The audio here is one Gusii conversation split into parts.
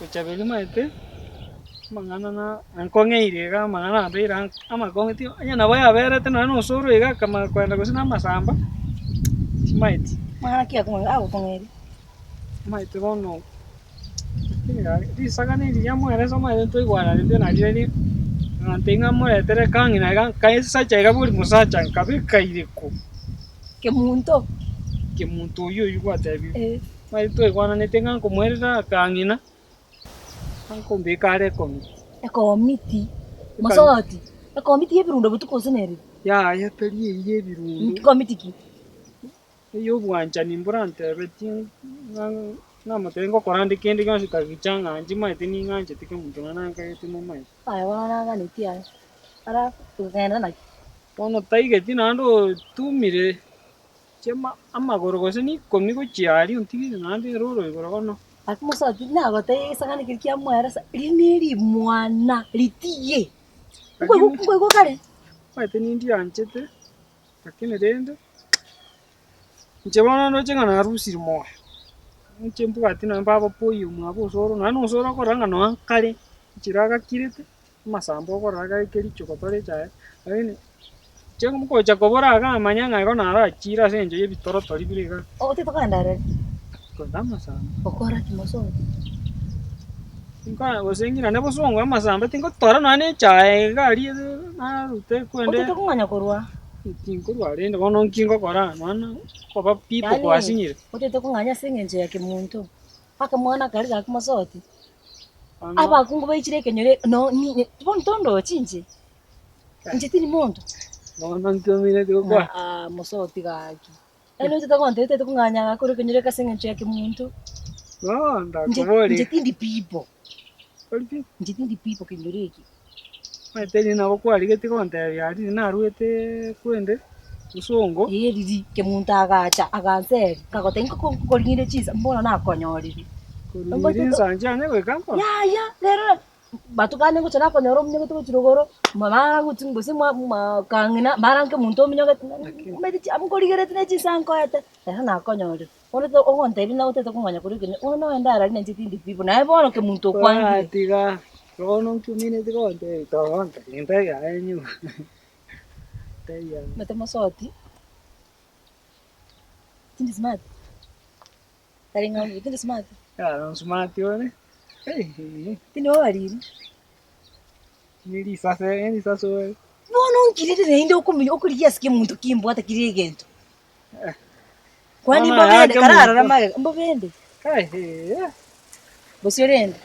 Gochaberi omanyete, amang'ana na ankong'eire iga amang'ana ambeire amakong'u ti onye nabo yaberete nonye na osoro iga akamanya kogenda gose na amasamba, timanyeti. Amang'ana ki agokong'eirie? Omanyete bono, risaga neri riamoeresa omanyete ntoigwananete narirorio, agantebia ng'a moretere ekang'ina iga nkaesacha iga bori mosacha nkabeka ireko. Kemunto. Kemunto oyio oyio gwatebire. Omanyete twaigwananete ng'a nkomoerera akang'ina, nkombeka are ekomiti. Ekomiti? Mosoti, ekomiti ya ebirundo botuko gose nere? Yaya tari eyio ya ebirundo. Komiti ki? Ey'obwanchani mborantebetie ng'a namotebie ngokora nde kende gionsi tagicha ng'anche maete ning'anchete kemonto nonya nankagete momaete. Aye bono naganetie aye, alafu tokagenda naki? Bono taigeti naende otumire chiama amagoro gose na ikomi gochia aria ontigire naende ere oro igoro bono. Lakini mosoti nagotebia egesang'ani keria kiamoeresa, riria ne rimwana ritiye, nkoigwa nkoigwa kare. Omanyete nindianchete. Lakini rende, inche bono ndoche ng'a narusire moyo, inche mbwati nonye baba boyio omwabo osoro, nonye na osoro okorora ng'a nonya nkare, enchera agakirete, amasambo okorora gake richoka tore echae, lakini inche ngocha kobora iga manya ng'a igo narachire ase eng'encho ya ebitorotori bire igaa. Otagete kogenda arari? Kogenda amasambo. Gokora ki mosori? Tinkonyara gose ng'irane bosongo amasambe tingotora nonya na echae iga aria narute kwende. Otete kong'anya korwa? Tinkorwa rende bono nki ngokora nonya na okoba pipo Yaani kwasinyire. otete kong'anya ase eng'encho ya kemonto, akamwana karia gaki mosoti, Bono abakungu baichire ekenyoro no ni bono tondochi inche, inche tindi monto. Bono nki omineti gokwana? Aa mosoti gaki. Yaani otete gontebia otete kong'anya gakore ekenyoro eke ase eng'encho ya kemonto. Bono Inche ndakoboria. inche tindi pipo, Tori pipo? inche tindi pipo kenyoro eke. Omanyete riria nabo kwarigetie gontebia aria riria narwete kwende bosongo. Ee riria kemonto agacha aganseria, nkagotebia ngoko nkokoriginde chinsa mbono nakonyorire. Korwa riria rinsa nchiane goika nkoro. Yaya rero Matuko ane ngocha nakonyora ominyogete gochia rogoro, mara gochi gose mwa mwa kang'ina mara nke omonto ominyogete omanyete chi nkorigeretie ne chinsa nkoete, ere nakonyorire. Bono to ogontebia buna otagete kong'anya korwa ekenyoro, bono nonye ndarari na inche tindi pi, naye bono kemonto okwangire. Tiga, bono nki omineti gontebia togontebia ntebia aye nyuma ntebia. Omanyete mosoti, tindi smart. Tari ng'a oyo tindi smart. Yaya smart ore, eeh. Tindi obariri. Ne risase, ne risase ore. Bono nkirire naende okominya okorigia ase kemonto kimbwate kire egento. Kwani Bono mbobende aya kemonto. kararora magega mbobende. Eeh. Bosio rende,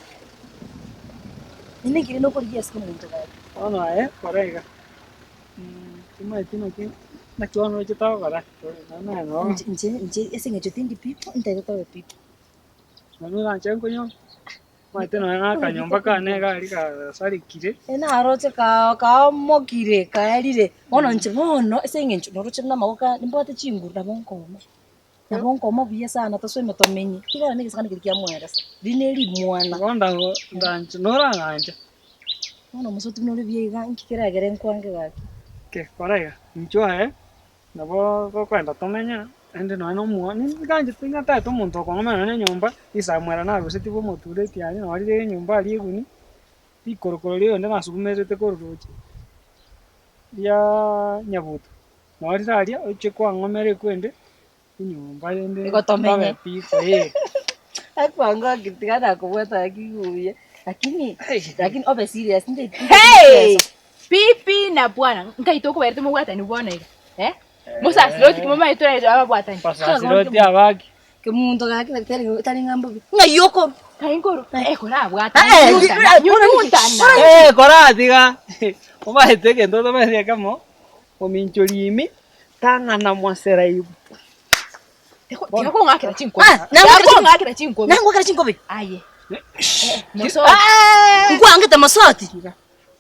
naende nkirire nokorigia ase kemonto gaki. Bono aye kora iga, timanyeti naki naki bono oroche togokora. Inche inche inche ase eng'encho tindi pipo, ntaete tobe pipo. Nonye oranche nkonywa, omanyete nonye na akanyomba kane iga aria gasarekire. Naroche ka- kaomokire kaerire, bono inche bono ase eng'encho noroche buna amagoko ane nimbwate chinguru nabo nkooma, nabo nkooma buya sana tosoeme tomenye, tigara na egesagane keria kiamoeresa, riria na erimwana. Bono ndago ndanche norang'anche. Bono omosoti buna ore buya iga, inki keragere nkwange gaki? Okay, kora iga, inchuo aye. Nabo tokoenda tomenye, naende nonya na omwana, ninganchete ngatagete omonto okong'omera nonya na enyomba, risamwera narusetie bwa omotureti aria noo rire enyomba aria eguni, rikorokoro ria oyonde nasugumerete korwa roche, riaaa nyabuto, noo rire aria oche kwang'omera ekwende, enyomba rende Igo tomenye. tobe pi eh. Akwangoki tiga nakobwata gaki buya, lakini lakini obe serious nde Hey! Bibi na bwana, nkai tokobaira tomobwatani bono iga eh? Mosasiroti ki momanyete toraire ababwatani? Basasiroti abaki. Kemunto gaki naki tari tari ng'a mbobe. Ng'ai okorwa? Kai nkorwa? Eh, korabwata. Eh, Nyuntana, nyuntana. Eh, koratiga omanyete egento otamanyeti ekemo, ominchori imi, tang'ana mwaseraibu. Tiga kong'akera chinkobi. Ah, Tiga nangwakera chinkobi. kong'akera chinkobi. Nangwakera chinkobi. Aye. Eh, Mosoti. Nkwangete mosoti.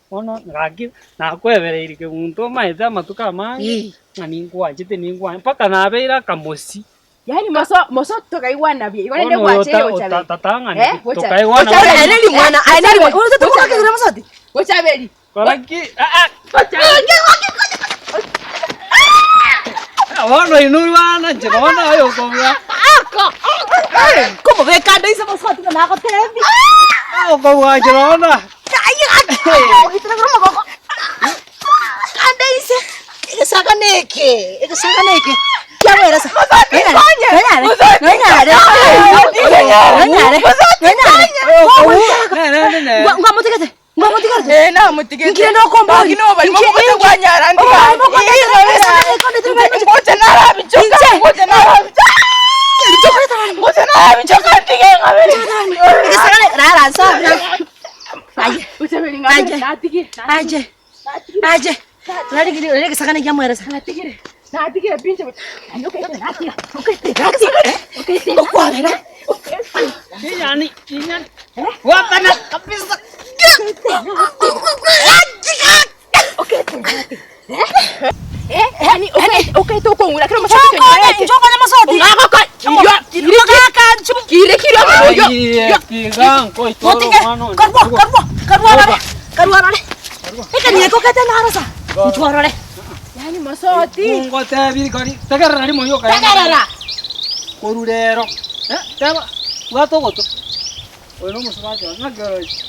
Bono gaki nakwebereirie kemunto omanyete amatuko amange, Eh. ng'a ninkwanchete ninkwanchete mpaka nabeire akamosi. Yaani moso moso tokaigwana buya. Igo naende Bono oyo gwachire ota- gochaberi. ota- tatang'aneti, Eh, gocha- tokaigwana gocha- buya. Aye neri mwana, aye neri mwana. Otete kong'akera mosoti. Gochaberi. Kora ki? Ah, ah, Bono inwe bana inche bono oyo okobua. Komobeka ande ise mosoti ng'a nagotebi. Okobwancha bono. Kande inse, egesagane eke, egesagane eke, kiaweresa. Ngwamotigete, ngwamotigete. Eh, namotigete. Nkire nokomboria. Lakini obari Inche- mogote inche- kwanyara ndiga. Obari mogote Ngocha narabichoka, ngocha narabichoka. Ngocha narabichoka ndige ng'abere. Egesagane, rara nsa. Aye. Ucheberi ng'abere, Aje. natigire. Aje. Aje. Rari egesagane kiamweresa. Natigire. Natigire pinche. Ngokwabera. Yani, yani. Wapana kabisa. Eh, yani okaite okong'ura kero mosoti Njokonye, kenyorete. njokonye mosoti. Ong'agoka, kirwa, kire kirwa moyo. Motige. Karwa, karwa, karwa rare. Karwa rare. Ekanieko kete narosa. Nchwarore. Yani mosoti. Ngotebiri kori. Tegerera rimo yoka. Tegerera. Korurero. Eh, teba. Bwata ogoto. Oyo nomosubachi one, naki oroche.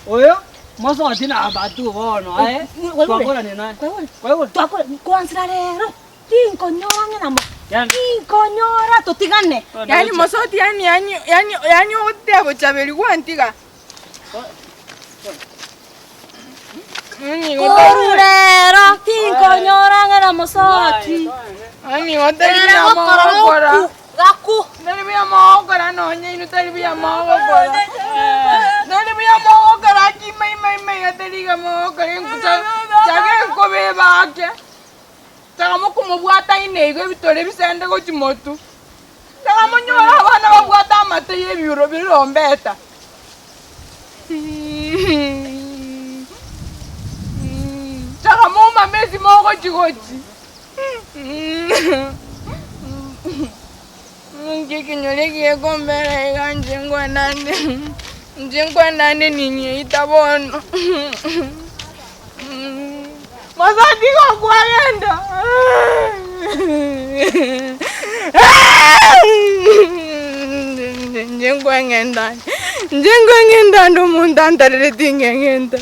Oyo, mosoti na abatu bono, aye. Twakorania naye. Kwaigure? Twakora kwanzira rero. Tinkonyora ng'ina mo. Yani. Tinkonyora totigane. Yani mosoti yani yani yani yani ogotea gochaberi gwantiga. Yani Korurero tinkonyora ng'ina mosoti. Yani otari buya mogokora. Gaku. Tari buya mogokora nonye inu tari buya mogokora. Tari buya mogokora ki mai mai mai atari ga mogokora enkucha chage enkobe bake. Chaka mokomobwata ine igo ebitore bisende gochi motu. Chaka monyore abana babwate amate ya ebiuro birombeta. Chaka moumame ase mogochi gochi. Nki ekenyoro eke gekombera iga inche nkwenande, inche nkwenande ninyeita bono. Mosati igo kwagenda. Inche nkweng'enta, inche nkweng'enta ande omonto antarereti ng'eng'enta.